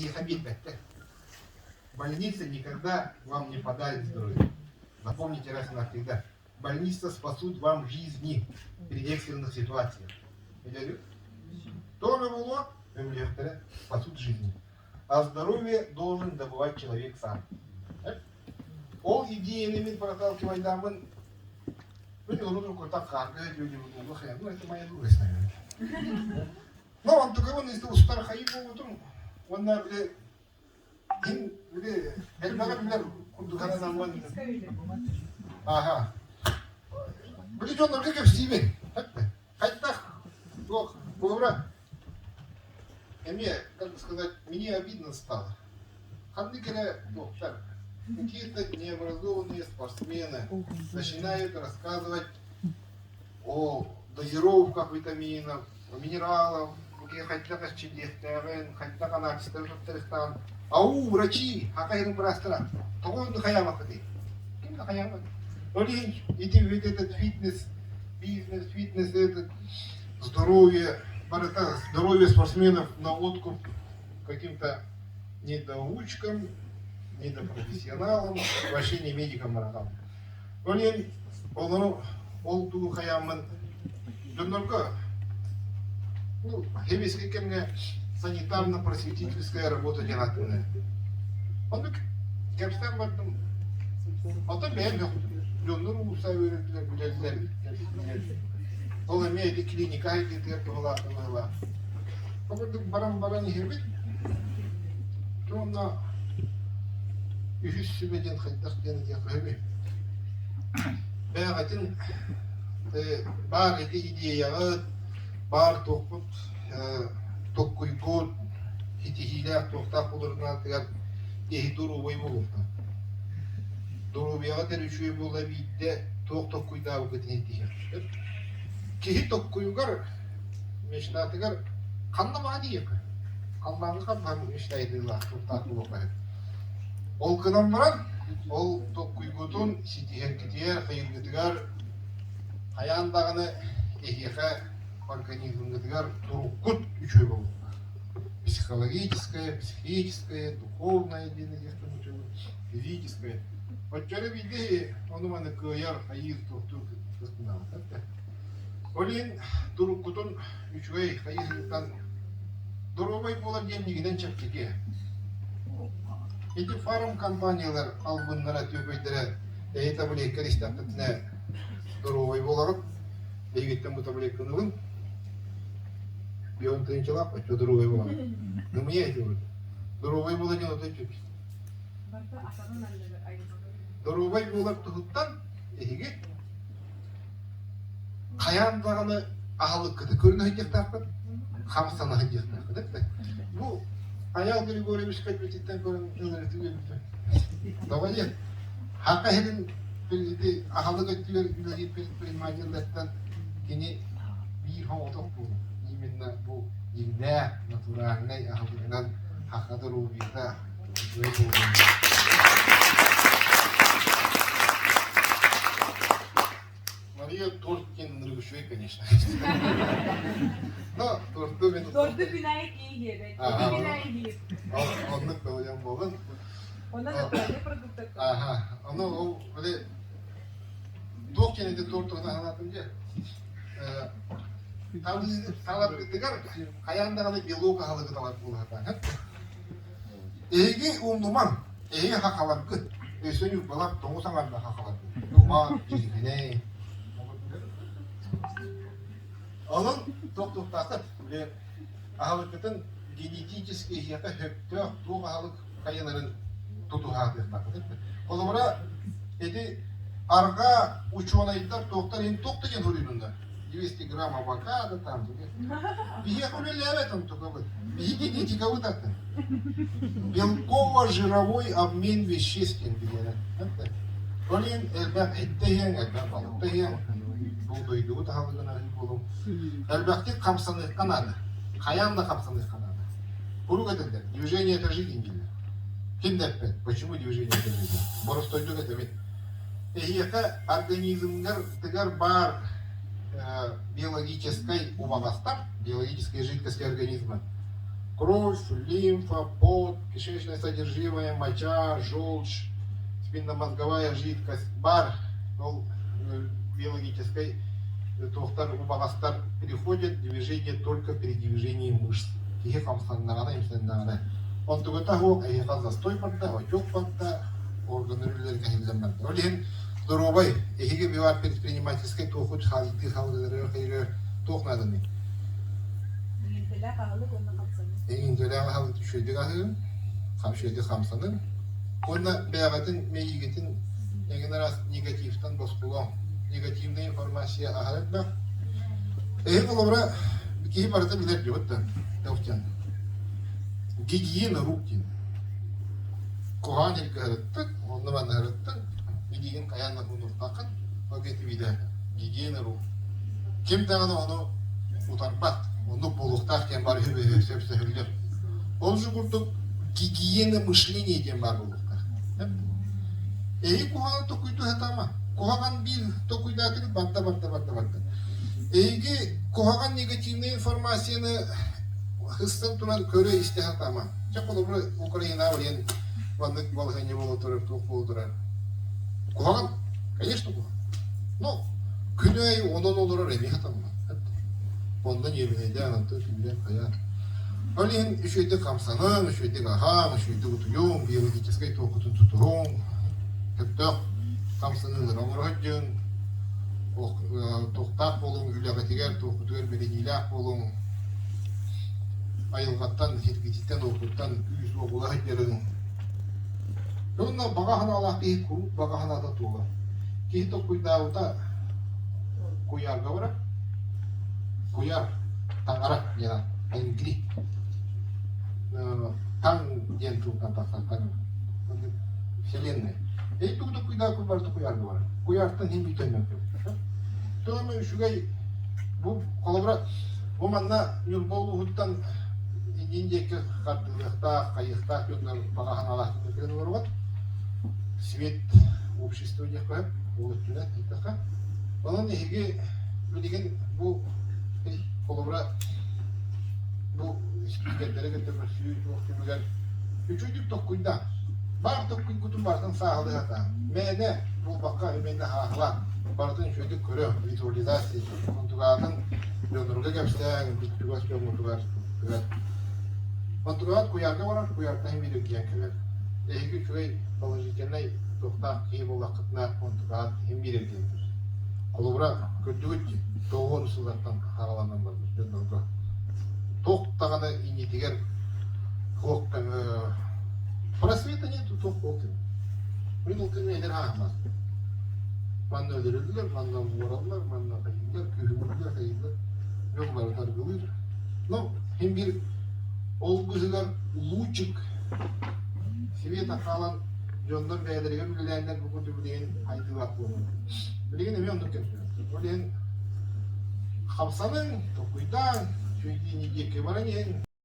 эһиэхэ биэрбэттэр. Больница никогда вам не подарит здоровье. Запомните раз и навсегда. Больница спасут вам жизни при экстренных ситуациях. Видели? Тоже было, спасут жизни. А здоровье должен добывать человек сам. Ол идеяны мин проталкивайдааммын мин урут куртах хаарга ну это моя дурость, наверное. Ну, онтукабын устар хайы буолбутум уонна били Мин били элбэҕи билэр курдук сананаммын Аха. Били дьоннорго кэпсиибин. Хайдах туох буолура эмиэ, как сказать, мне обидно стало. Ханнык эрэ туохтар какие-то необразованные спортсмены начинают рассказывать о дозировках витаминов, минералов, хайдах эрчиллиэхтээҕин, хайдах анализтары туттарыахтааҕын. Ау, врачи, хака иһин быраастара, тоҕо онну хайаабаккытый? Ким да хайаабат. Ол иһин ити вот этот фитнес, бизнес, фитнес, этот здоровье, барыта здоровье спортсменов на откуп каким-то недоучкам, недопрофессионалам, вообще не медикам баратам. Ол иһин олору ол тугу хайааммын дьоннорго ну, сэбиэскэй кэмҥэ санитарно-просветительская работа диэн ааттанар. Оннук кэпсээн бардым. Оттон бэйэм дьоннор уулусса үөрэтилэр, билэллэр, кэпсииллэр. Ол эмиэ ити клиника айдыытыгар туһалаах быһыылаах. Ол курдук баран-баран иһэбит. Уонна үһүс сүбэ диэн хайдах диэн этиэххэ сөбүй? Бэйэҕитин баар ити идеяҕыт, баар туохпут толкуйгут, ситиһиилээх туохтаах буоларынаатыгар киһи доруобай буолуохтаах. Доруобуйаҕа тэр үчүгэй буолла биирдэ туох толкуйдаабыккытын ситиһиэххит. Киһи толкуйугар мечтатыгар ханна баа диэххэ. Халлааҥҥа ханна мечтайдыылаах туохтаах буолуохха сөп. Ол гынан баран, ол толкуйгутун ситиһэргитигэр, хайыыргытыгар хайаан даҕаны эһиэхэ организмҥытыгар туруккут үчүгэй буолуохтаах. Психологическое, психическое, духовное диэн этиэхтэн үчүгэй, физическое. Оччо эрэ биирдэ ону-маны кыайар, хайыыр, туохтуур кыахтанаабыт. Ол иһин туруккутун үчүгэй хайыһыытан доруобай буолар диэн миигинэн чэпчэки. Ити фарм-компаниялар албыннара, түөкөйдөрө эһи таблетка истэххитинэ доруобай буолаҕыт. Биһигиттэн бу таблетканы ылыҥ. Бион тыынчалаах оччо доруобай буолаҕыт. Нымыйа ити Доруобай буола диэн отой чэпчэки. Доруобай буолар туһуттан эһиги хайаан даҕаны аһылыккыты көрүнэ сылдьыахтаахпыт, хамсана сылдьыахтаахпыт эбит. Бу Айаал Григорьевич кэлбититтэн көрөн ыларытыы үөрбүтүм. Тоҕо диэн, Саха сирин ити аһылык өттүгэр үлэлиир предпринимателлэртэн кини биир соҕотох буолуо. Именно бу дьиҥнээх натуральнай аһылыгынан саха доруобуйата үчүгэй буолуон. Мария торт диэн ынырыгышвей, конечно. Но торту мен Торту күн аайы киһиэбэт. Күн аайы иһиир. Оннук долуйан буолан. Онон натуральный продукт. Ага. Ону ол били туох диэн ити торт туһунан санаатым дии. Таларгытыгар хайаан даҕаны белок аһылыгы талар буолуохтаах. Эһиги умнумаҥ, эһиги хахаларгыт, өссө ньурбалар тоҥус аҥарда хахаларгыт. Ньурба, Дьиикинэй. Онон тохтуохтаахтар, били аһылыккытын генетически эһиэхэ сөптөөх туох аһылык хайаларын тутуһаатыахтааххыт. Холобура, ити арҕаа учуонайдар туохтар иһин туох да диэн суруйдуннар. 200 грамм авокадо там. Биһиэхэ үлэлээбэт онтукабыт. Биһиги генетикабыт атын. Белково-жировой обмен веществ диэн билиэнэ. Ол иһин элбэх эттэ иһиэҥ, элбэх балыкта иһиэҥ, бу дойдубут аһылыгын аһыы буолуҥ. Элбэхтик хамсаныахха наада. Хайаан да хамсаныахха наада. Куруук этэллэр, движение это жизнь дииллэр. Ким да эппэт, почему движение это жизнь? Боростойдук этэбин. Эһиэхэ организмҥар тыгар баар биологическай убаҕастар, биологическая жидкость организма. Кровь, лимфа, пот, кишечное содержимое, моча, желчь, спинномозговая жидкость бар, ол биологическай туохтар убаҕастар переходят движение только при движении мышц. Киһи хамсаннаҕына, имсэннэҕинэ. Онтугата суох эһиэхэ застой барда, отек барда, органнар үлэлэргэ иһиллэн барда. Ол иһин доруобай, эһиги бивар предпринимательскай туохут хаалыытыы хаалыыларыгар туох нааданый? Иҥэмтэлээх аһылык уонна хамсаныы. Иҥэмтэлээх аһылык үчүгэйдик аһыыр, үчүгэйдик хамсанын. Уонна бэйэҕитин мэйиигитин эҥин араас негативтан босхолоҥ. Негативная информация аһар элбэх. Эһи холобура киһи барыта билэр диэбит да, Тохтян. Гигиена рук диэн. Куһаҕан сиргэ сырыттык, онно манна сырыттык, билигин хайаан да хонуохтааххын, ол кэтибиитэ гигиена рук. Ким даҕаны ону утарбат, оннук буолуохтаах диэн бары сөпсөһөллөр. Ол же курдук гигиена мышления диэн баар буолуохтаах. Эһи куһаҕан токуйду сатаама. Куһаҕан биир токуйдаатыгыт барда барда барда барда. Эһиги куһаҕан негативная информацияны хыстан туран көрө-истэ сатаама. Чэ, холобура, Украина диэн маннык балаһыанньа буола турар, туох буола турар. Куһаҕан, конечно, куһаҕан. Но күн аайы онон олорор эмиэ сатаммат. Онно ньиэбинэйдээн, онтон сүүрэн хайаан. Ол иһин үчүгэйдик хамсаныҥ, үчүгэйдик аһааҥ, үчүгэйдик утуйуҥ, биологическай туоххутун тутуһуҥ, сөптөөх хамсаныылары оҥоро сылдьыҥ, туохтаах буолуҥ, үлэҕитигэр, туоххутугар бэриниилээх буолуҥ, айылҕаттан, сиргититтэн, уопуттан күүс-уох ыла сылдьарыҥ. Уонна баҕа санаалаах киһи куруук баҕа санаата туолар. Киһи толкуйдаабыта куйаарга барар. Куйаар таҥара диэн Тенгри. Таҥ диэн тылтан тахсар таҥ. Вселенная. Эй тугу толкуйдаабыт барыта куйаарга барар. Куйаартан иһин бүтэннэр Тоҕо үчүгэй бу холобура бу манна Ньурба улууһуттан иннин диэки хардыылыахтаах, хайыахтаах дьоннор баҕа санаалаах кэлэн олоробут. Свет общество диэххэ сөп, ол өттүнэн эттэххэ. Онон эһиги билигин бу холобура бу спикердэри кытта көрсүү туох түмүгэр үчүгдүк толкуйдаан, баар толкуйгутун барытын сааһылыы сатаан, мээнэ буолбакка именно сааһылаан, барытын үчүгэйдик көрө, визуализация онтугаатын дьоннорго кэпсээҥ, чугас дьоҥҥутугар Онтугаат куйаарга барар, куйаартан биир эргийэн кэлэр. Эһиги үчүгэй положительнай туохтаах киһи буоллаххытына, онтугаат иһин биир эргийэн кэлэр. Холобура, көрдүгүт дии, 90 сыллартан хааланан барбыт дьоннорго. Туох даҕаны иннитигэр туох просвета нету, туох ол кэмэ. Мин ол кэмҥэ эдэр ааһыммат. Манна өлөрөллөр, манна уораллар, манна хайыыллар, күүһүрүүллэр, хайыыллар. Дьон бары таргылыыр. Ну, син биир ол быыһыгар лучик света хаалан дьоннор бэйэлэригэр үлэлээннэр бу курдук билигин хайдыылаах буолан. Билигин эмиэ оннук кэмҥэ. Ол иһин хамсаныҥ, толкуйдааҥ, үчүгэйдии диэки баран иһиҥ.